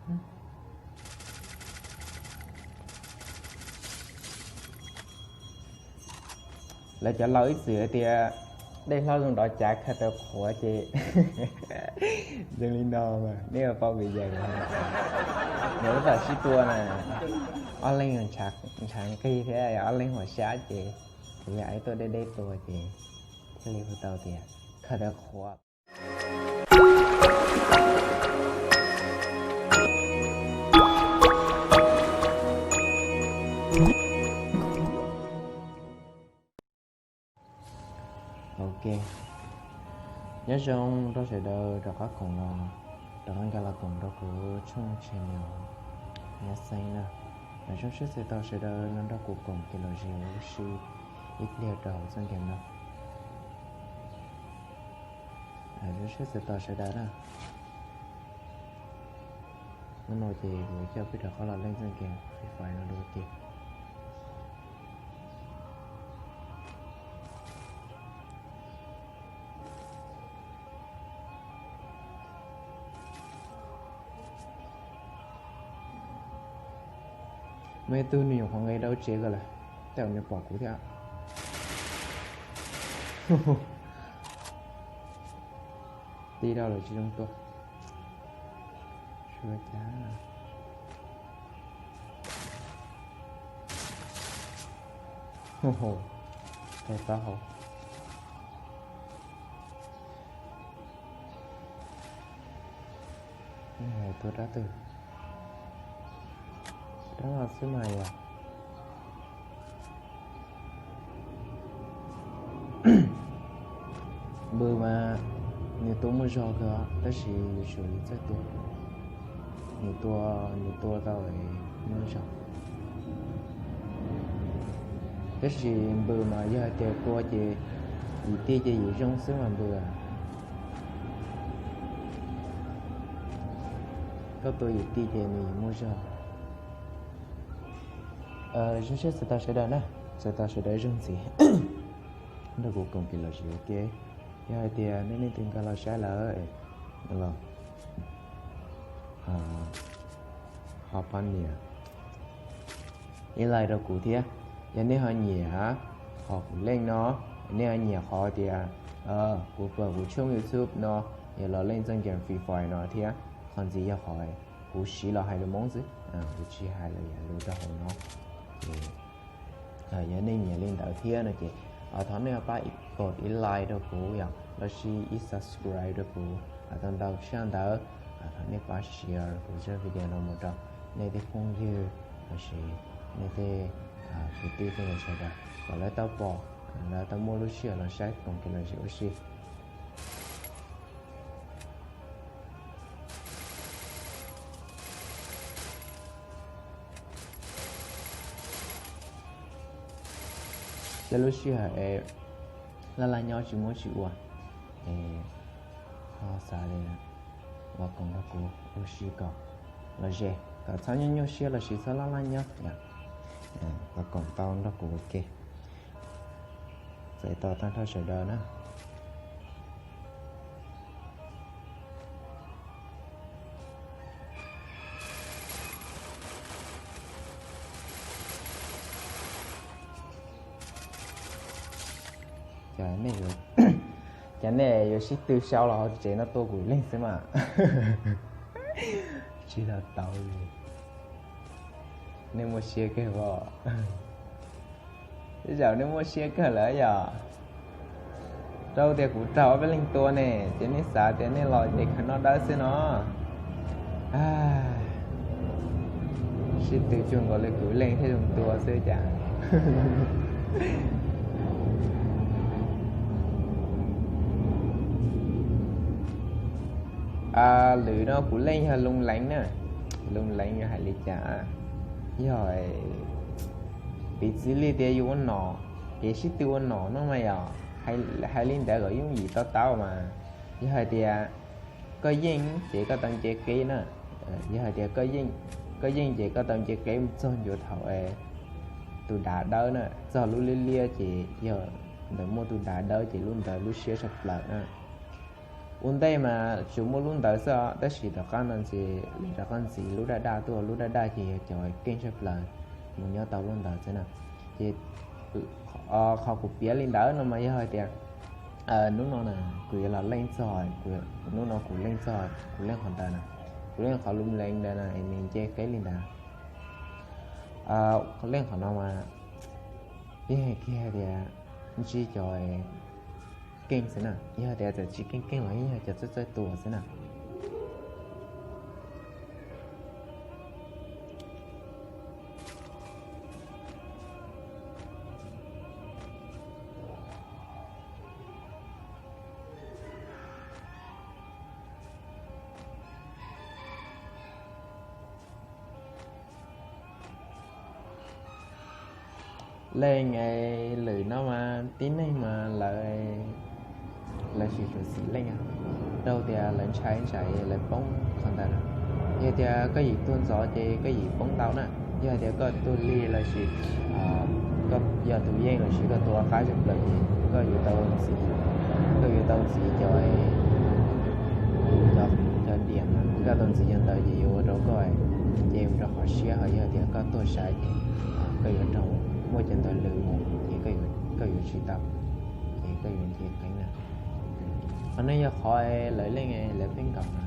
Lawv cov laus ib txwm tias dej hlob zoo nrov cav khaws tawv qhuav ces zoo li no mas nej yuav paub kev cai. Nws lub tam sib tua na, ob leeg ntshav nqig thiab ob leeg huam sab ces kuv yog ib tuaj deb deb tua ces thiaj li hu tau tias khaws tawv qhuav. Ok, nyob zoo rau sawv daws rov qab koom los, rov qab nkag los koom rau kuv tshooj channel Nyab Xeeb na. Zoo siab txais tos sawv daws los nrog kuv koom kev lom zem ua si ib pliag rau hauv txoj ntiag no. Zoo siab txais tos sawv daws na. Hnub no ces kuv coj peb rov qab los leej txoj game Free Fire no dua tiag. Muaj ib tug nws nyuam qhuav nqis rau tsev ko lawm, tej zaum nws pom kuv thiab. Tib rau lawm tsis zoo tua. Suav cas. Taub hau. Tua rab twg? Rab no xwb mas yog. Npws mas nws tua muaj zog kawg tab sis yuav tsum txawj tua. Nws tua, nws tua tau muaj zog. Tab sis npws mas yog hais tias tua ces yim tij ces yim zoo xwb mas npws. Koj tua yim tij ces nws muaj zog. Zoo siab txais tos sawv daws na, txais tos sawv daws zoo ntxiv nrog kuv koom kev lom zem ua ke. Yog hais tias nej leej twg nkag los saib lawm los ho pab nias ib like rau kuv thiab. Yog nej ho nyiam qhov kuv leej no, nej ho nyiam qhov tias kuv pab kuv tshooj YouTube no yog los leej txoj game Free Fire no thiab, qhov ntxiv yog qhov kuv siv los hais lus Hmoob xwb, kuv tsis hais lus yam lus rau hauv no. Ces yog nej nyiam li ntawd thiab no ces thov nej pab ib like rau kuv yom, los sis ib subscribe rau kuv tau ntau tshaj ntawd. Thov nej pab share rau kuv zaj video no mus rau nej tej phooj ywg los sis nej tej kwv tij sawv daws kom lawv tau pom, lawv tau muaj lub sij hawm los saib koom kev lom zem ua si. Cov lub sij hawm es laj laj nyob tsis muaj tsis ua es ho xav li los koom nrog kuv ua si kom lom zem, kom txhob nyuaj nyuaj siab los sis txhob laj laj nyob, los koom tau nrog kuv ua ke. Txais tos tag nrho sawv daws na. Cas nej yuav sib tw sau los hauv tsev no tua kuv leeg xwb mas. Tsis tau tau li. Nej muaj siab kawg os. Tej zaum nej muaj siab kawg lawm yom. Rau tias kuv raug ob peb leeg tua ne, ces nej xav tias nej los ces khaws noj dawb xwb no. Sib tw cuag nkaus li kuv leej thiaj zoo tua xwb cas. Lwm no kuv leej yog Loo Leev na. Loo Leev yog hais li cas? Yog piv txwv li tias yus ua nom, kev sib tw ua nom no mas yog hais li ntawd kom yooj yim to taub mas. Yog hais tias koj yeej ces koj tau nce qeb na. Yog hais tias koj yeej ces koj tau nce qeb mus txog ntua thaum tus dav dawb na, txog lub liab liab ces yog ntawd muaj tus dav dawb ces lub ntawd lub siab tshaj plaws na. Ua ntej mas tsuas muaj lub ntawd xwb os, tab sis tom qab no ces lawv rov qab ntxiv lub daj daj tuaj, lub daj daj ces yog cov keej tshaj plaws mus nyob tau lub ntawd xwb na. Ces qhov kuv piav li ntawd no mas yog hais tias hnub no na kuv yuav los leej txog, hnub no kuv leej txog, kuv leej qhov ntawd na, kuv leej qhov lub leej ntawd na es nws nce qeb li ntawd. Leej qhov no mas yeej hais kiag tias ntsib cov keej xwb na, yog tias txawm tsis keej keej los yeej yog cov txawj txawj tua xwb na. Leej lwm no mas tib neeg mas lawv, lawv tsis tshua xis leej, rau tias lawv ntshai ntshai lawv poob qhov ntawd na. Yog tias koj yim tuaj ntxov ces koj yim poob ntau na. Yog tias koj tuaj lig lossis koj yog tus yeej lossis koj tua qab tshaj plaws ces koj yuav tau ntxiv, koj yuav tau ntxiv cov, cov diam, koj tau ntxiv cov ntawd ces yuav ua rau koj nce mus rau qhov siab, ho yog tias koj tuaj sai ces koj yuav raug muaj cov ntawd lwm mus ces koj yuav tsis tau, ces koj yuav nce qeeb na. Qhov no yog qhov lawv leej lawv pheej nkaum na.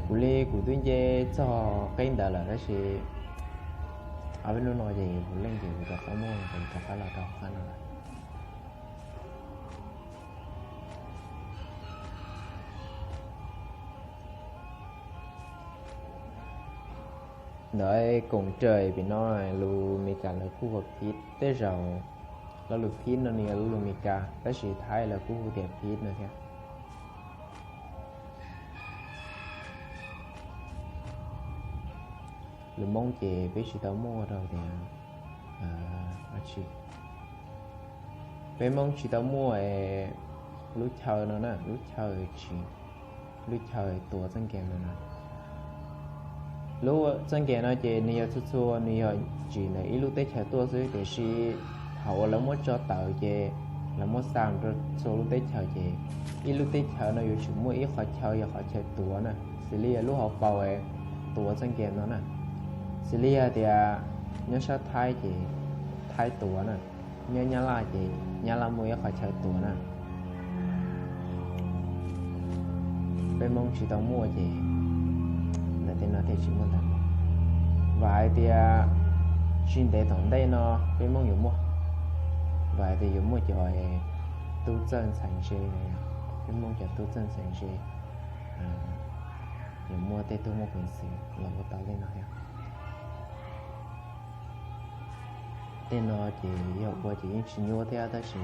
Kuv li kuv twb nce txog qeb ntawd lawm tab sis ob peb hnub no ces kuv leej ces kuv rov qab muaj, kuv rov qab los rau qab no lawm. Ntawd koom raws pem no lus Meskas lawv kuj hu phib, tej zaum lo lus phib no nws yog lo lus Meskas tab sis Thaib lawv kuj hu tias phib no thiab. Lus Hmoob ces peb tsis tau muaj rau tias, peb Hmoob tsis tau muaj lub chaw no na, lub chaw tsis, lub chaw tuav txoj nkees no na. Lub txoj nkees no ces nws yog txhua txhua, nws yog tsim ntawm ib lub teb chaws tuaj xwb, tiam sis thaum uas lawv muab tso tawm ces lawv muab xa mus rau txhua lub teb chaws ces ib lub teb chaws no yuav tsum muaj ib qhov chaw yog qhov chaw tuav na, xws li yog lub hauv paus tuav txoj nkees no na, xws li yog tias nyob sab Thaib ces Thaib tuav na, nyob Nyab Laj ces Nyab Laj muaj ib qhov chaw tuav na. Peb Hmoob tsis tau muaj ces ntawm tej no thiaj tsis muaj ntawd. Vam hais tias tsis ntev tom ntej no peb Hmoob yuav muaj, vam hais tias yuav muaj cov tub txawj ntxhais ntse, peb Hmoob cov tub txawj ntxhais ntse yuav muaj tej tug muaj peev xwm los ua tau tej no thiab. Tej no ces yog ua ces yeej tsis nyuaj thiab tab sis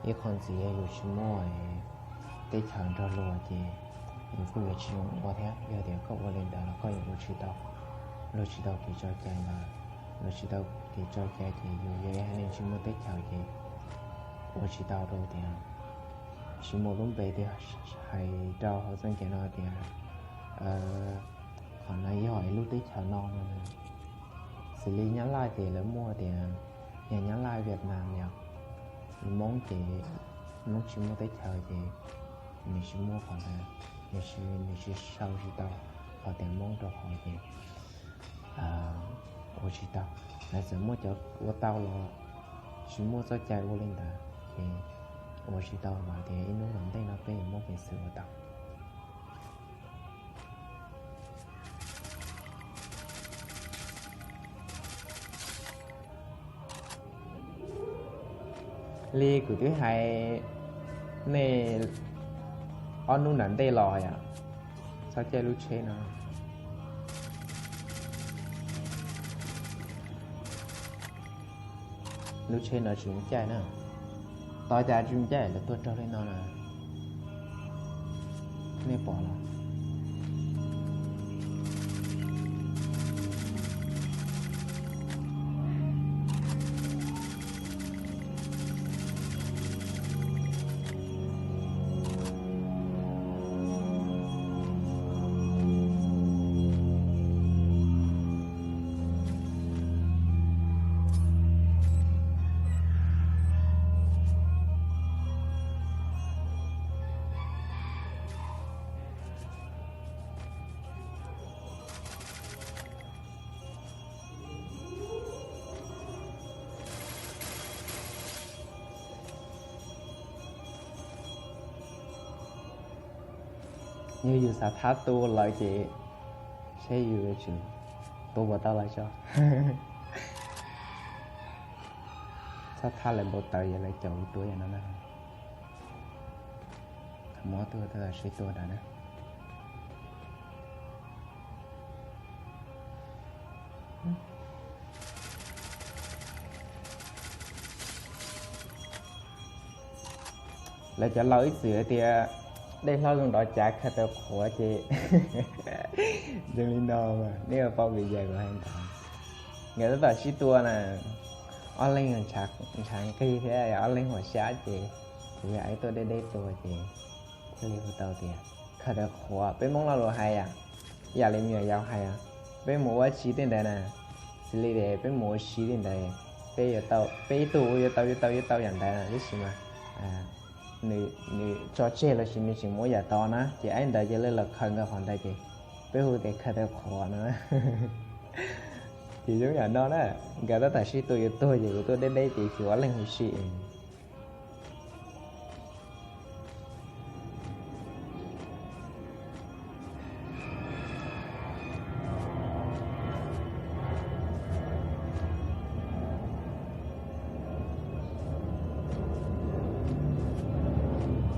ib qho ntxiv yog yus tsis muaj teb chaws nrog luag ces yus kuj yuav tsis zoo ua thiab. Yog tias koj ua li ntawd los koj yuav ua tsis tau, luag tsis tau kev tso cai ntawd, luag tsis tau kev tso cai ces yus yog ib haiv neeg tsis muaj teb chaws ces ua tsis tau rau tias tsis muaj lub npe tiag hais rau hauv txoj kev no tias qhov no yog ib lub teb chaws no no. Xws li Nyab Laj ces lawv muaj tias yog Nyab Laj Vietnam yom, Hmoob ces Hmoob tsis muaj teb chaws ces nws tsis muaj qhov ntawd, nws tsis, nws tsis sau tsis tau qhov tias Hmoob rau qhov ces ua tsis tau. Lawv txawm muaj cov ua tau los tsis muaj txoj cai ua li ntawd ces ua tsis tau, vam tias ib hnub tom ntej no peb yuav muaj peev xwm ua tau. Li kuv twb hais nej ob hnub nram ntej los yom, txhob caij lub tsheb no. Lub tsheb no tsis zoo caij na. Tos cas tsis zoo caij, lawv tuaj raug li no na. Nej pom los? Yog yus xav thab tua lawv ces saib yus yuav tsum tua puas tau lawv tso. Txhob thab lawv npau taws yog lawv caum yus tua yam no na. Muab tuaj tab tom sib tua nrad na. Lawv cov laus ib txwm hais tias dej hlob zoo nrov cav khaws tau qhuav ces zoo li no mas nej yuav paub vim yam kuv hais ntawd. Nkawd tab tom sib tua na, ob leeg ntshav nqig thiab ob leeg huam sab ces kuv yog ib tuaj deb deb tua ces thiaj li hu tau tias khaws tau qhuav. Peb Hmoob lo lus hais yam li me nyuam yaus hais, peb mus ua si tej ntawd na, xws li peb mus ua si tej ntawd, peb yuav tau, peb ib tug ua yuav tau yuav tau yuav tau yam ntawd na, tab sis mas nws tso tseg los sis nws tseem mus ua yam tod na ces ib ntawd ces lawv los khaws nkawd qhov ntawd ces peb hu tias khaws tau qhuav no. Ces zoo yam no na, nkawd tab tom sib tua yuav tuag ces kuv tuaj deb deb ces xyuas ob leeg hu si.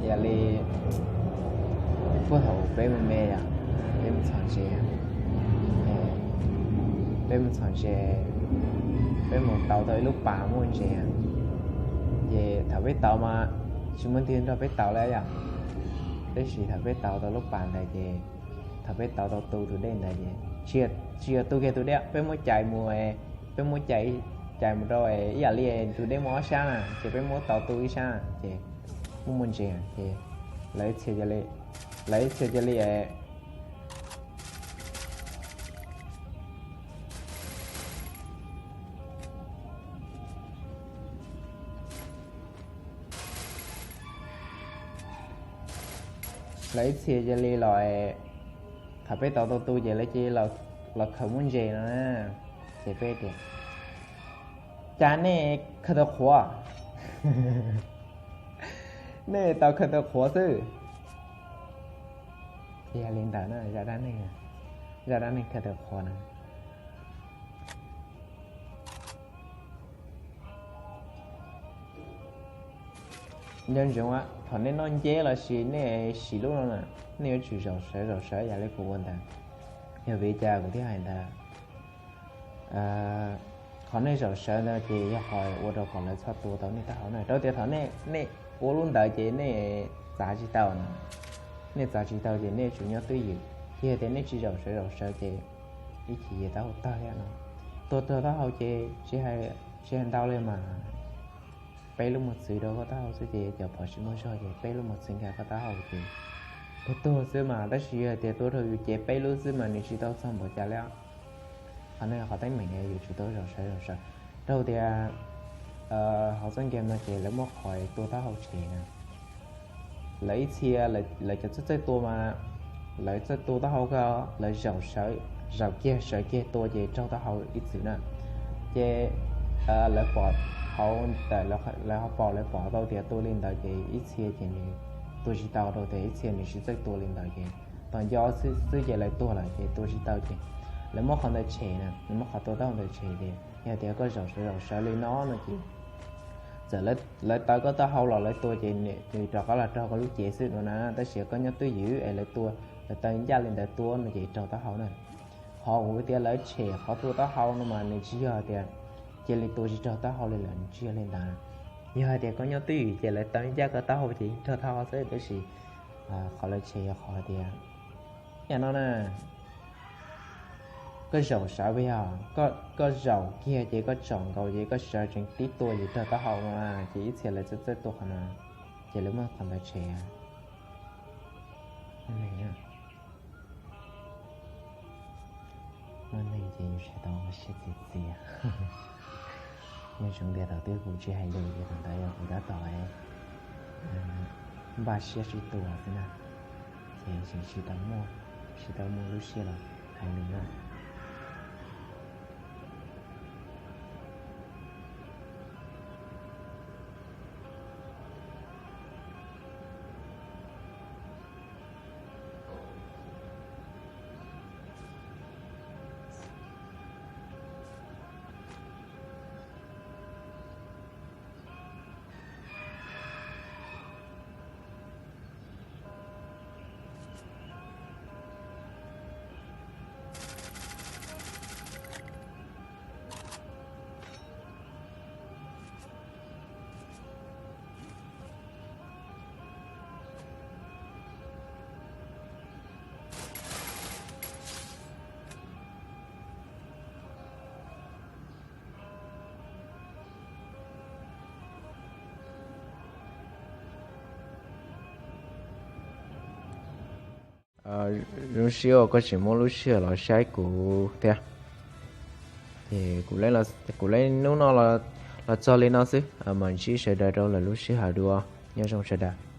Yog li puag thaum peb me me yom, peb mus txhom ntses, peb mus txhom ntses, peb mus tau tau ib lub pas muaj ntses, ces thaum peb tau mas tsis muaj twg nrog peb tau li yom. Tab sis thaum peb tau tau lub pas ntawd ces thaum peb tau tau tu tus dej ntawd ces tsis yog tu kiag tus dej, peb muab cais mus, peb muab cais, cais mus rau ib yam li tus dej muaj ob sab na ces peb muab tau tu ib sab ces muaj muaj ntses ces lawv ib txhia, lawv ib txhia cia li lawv ib txhia cia li los, thaum peb tau tau tu ces lawv cia li los khaws muaj ntses no na. Ces peb tias, cas nej khaws tau qhuav? Nej tau khaws tau qhuav xwb. Yog li ntawd na, zaj dab neeg, zaj dab neeg khaws tau qhuav na. Nco ntsoov, thaum nej noj nceb los sis nej siv lub no na, nej yuav tsum zaum sawv zaum sawv yam li kuv ua ntawd. Yog vim li cas kuv thiaj hais ntawd? Qhov nej zaum sawv ntawd ces yog qhov ua rau kom lawv txhob tua tau nej taub hau na. Rau tias thaum nej ua lub ntawd ces nej txav tsis tau, nej txav tsis tau ces nej yuav tsum nyob twj ywm. Ces yog tias nej tsis zaum sawv zaum sawv ces ib chim ces taub hau tawg thiab no. Tua tuag taub hau ces tsis hais ntau li mas peb lub mos txwv rau koj taub hau xwb ces cov phom tsis muaj zog ces peb lub mos txwv nkag koj taub hau ces tuag tuag xwb mas. Tab sis yog tias tua rau yus cev peb lub xwb mas nws tsis tau txog npaum cas li. Qhov no qhov teeb meem yuav tsum tau zaum sawv zaum sawv. Rau tias hauv txoj game no ces lawv muab qhov tua taub hau tshem na. Lawv ib txhia, lawv cov txawj txawj tua mas lawv txawj tua taub hau kawg, lawv zaum sawv, zaum kiag sawv kiag tua ces raug taub hau ib txwm na. Ces lawv pom hauv ntawm lawv ho pom, lawv pom tau tias tua li ntawd ces ib txhia ces nws tua tsis tau, rau tias ib txhia nws tsis txawj tua li ntawd ces tos nco xwb ces lawv tuag lawm ces tua tsis tau ces lawv muab qhov ntawd tshem na, lawv muab qhov tua taub hau ntawd tshem ces yog tias koj zaum sawv zaum sawv li no no ces txawm lawv taw koj taub hau los lawv tua ces nws rov qab los raug koj lub cev xwb no na. Tab sis koj nyob twj ywm es lawv tua, lawv taw ncaj li ntawd tua no ces raug taub hau na. Qhov kuv tias lawv tshem qhov tua taub hau no mas nws tsis yog tias cia li tua tsis raug taub hau li lawm, nws tsis yog li ntawd. Yog hais tias koj nyob twj ywm ces lawv taw ncaj koj taub hau ces yeej raug taub hau xwb. Tab sis qhov lawv tshem yog qhov tias, yam no na, koj zaum sawv, yog koj zaum kiag ces koj tsom nkaus ces koj sawv tsees tib tua ces raug taub hau no na. Ces ib txhia lawv txawj txawj tua qhov no ces lawv muab qhov ntawd tshem. Muaj neeg ces yus tsis tau ua siab txias txias. Nyob zoo tias thaum twg kuv tsis hais lus ces thaum ntawd yog kuv tab tom npaj siab sib tua xwb na, ces tseem tsis tau muaj, tsis tau muaj lub siab los hais lus na. Zoo siab uas koj tseem muab lub sij hawm los saib kuv thiab. Ces kuv, kuv li hnub no los txog li no xwb, mas ntsib sawv daws rau lwm lub sij hawm dua. Nyob zoo sawv daws.